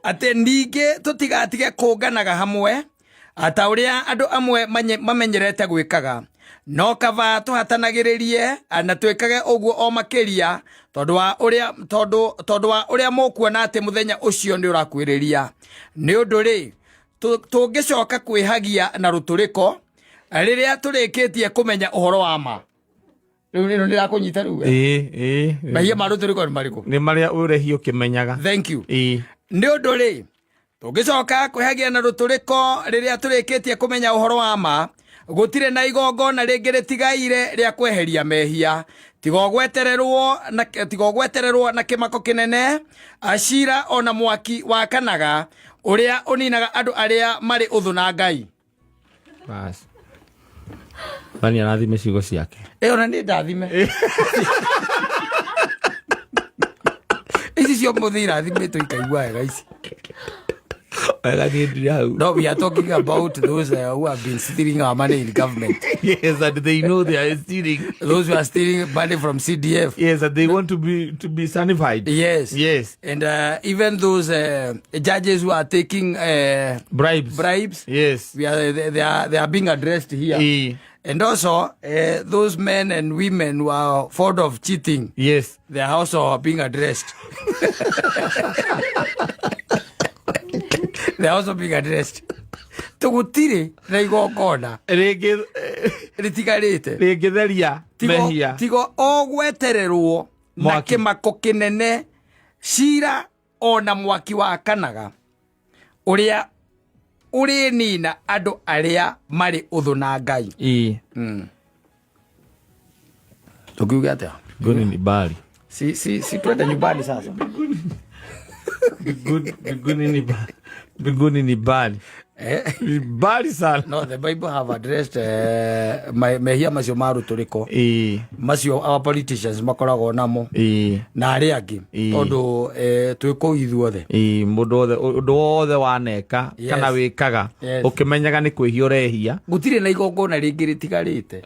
Atĩ ningĩ tũtigatige kũnganaga hamwe ta ũrĩa andũ amwe mamenyerete gwĩkaga, no kaba tũhatanagĩrĩrie na twĩkage ũguo o makĩria tondũ wa ũrĩa tondũ tondũ wa ũrĩa mũkuona atĩ mũthenya ũcio nĩ ũrakuhĩrĩria. Nĩ ũndũ rĩ, tũngĩcoka kwĩhagia na rũtũrĩko rĩrĩa tũrĩkĩtie kũmenya ũhoro wa ma. Rĩu ĩno nĩrakũnyita rĩu we? Ĩĩ, ĩĩ. Mehia ma rũtũrĩko nĩ marĩkũ? Nĩ marĩa ũrehia ũkĩmenyaga. Thank you. Ĩĩ. Nĩ ũndũ rĩ, tũngĩcoka kwĩhagia na rũtũrĩko rĩrĩa tũrĩkĩtie kũmenya ũhoro wa ma, gũtirĩ na igongona rĩngĩ rĩtigaire rĩa kweheria mehia, tiga ũgwetererwo na kĩmako kĩnene, cira o na mwaki wakanaga ũrĩa ũninaga andũ arĩa marĩ ũthũ na Ngai. Bas. Mani arathime ciugo ciake. Ĩyo na nĩ ndathime. Ici cio mũthĩ irathimĩtwo ikaigua wega ici. Wega niĩ ndirĩ hau. No, we are talking about those who have been stealing our money in government. Yes, and they know they are stealing. Those who are stealing money from CDF. Yes, and they want to be certified. Yes. Yes. And even those judges who are taking bribes. Bribes. Yes. We are, they, they are they are being addressed here. And also those men and women who are fond of cheating. They are also being addressed. They are also being addressed. Tũgũtirĩ na igongona Rĩngĩ rĩtigarĩte rĩngĩtheria mehia. Tigo o gwetererwo na Mwaki. kĩmako kĩnene, cira o na mwaki wakanaga ũrĩa ũrĩnina andũ arĩa marĩ ũthũ na Ngai. Ĩĩ. Tũkiuge atĩa? Mbinguni ni mbali. Si twende nyumbani sasa? Mbinguni ni mbali. Eh? Ni mbali sana. No, the Bible have addressed mehia macio ma rũtũrĩko macio our politicians makoragwo namo na arĩa angĩ, tondũ twĩ kũu ithuothe. Ĩĩ, mũndũ wothe, ũndũ wothe waneka kana wĩkaga ũkĩmenyaga nĩ kwĩhia ũrehia. Gũtirĩ na igongona rĩngĩ rĩtigarĩte.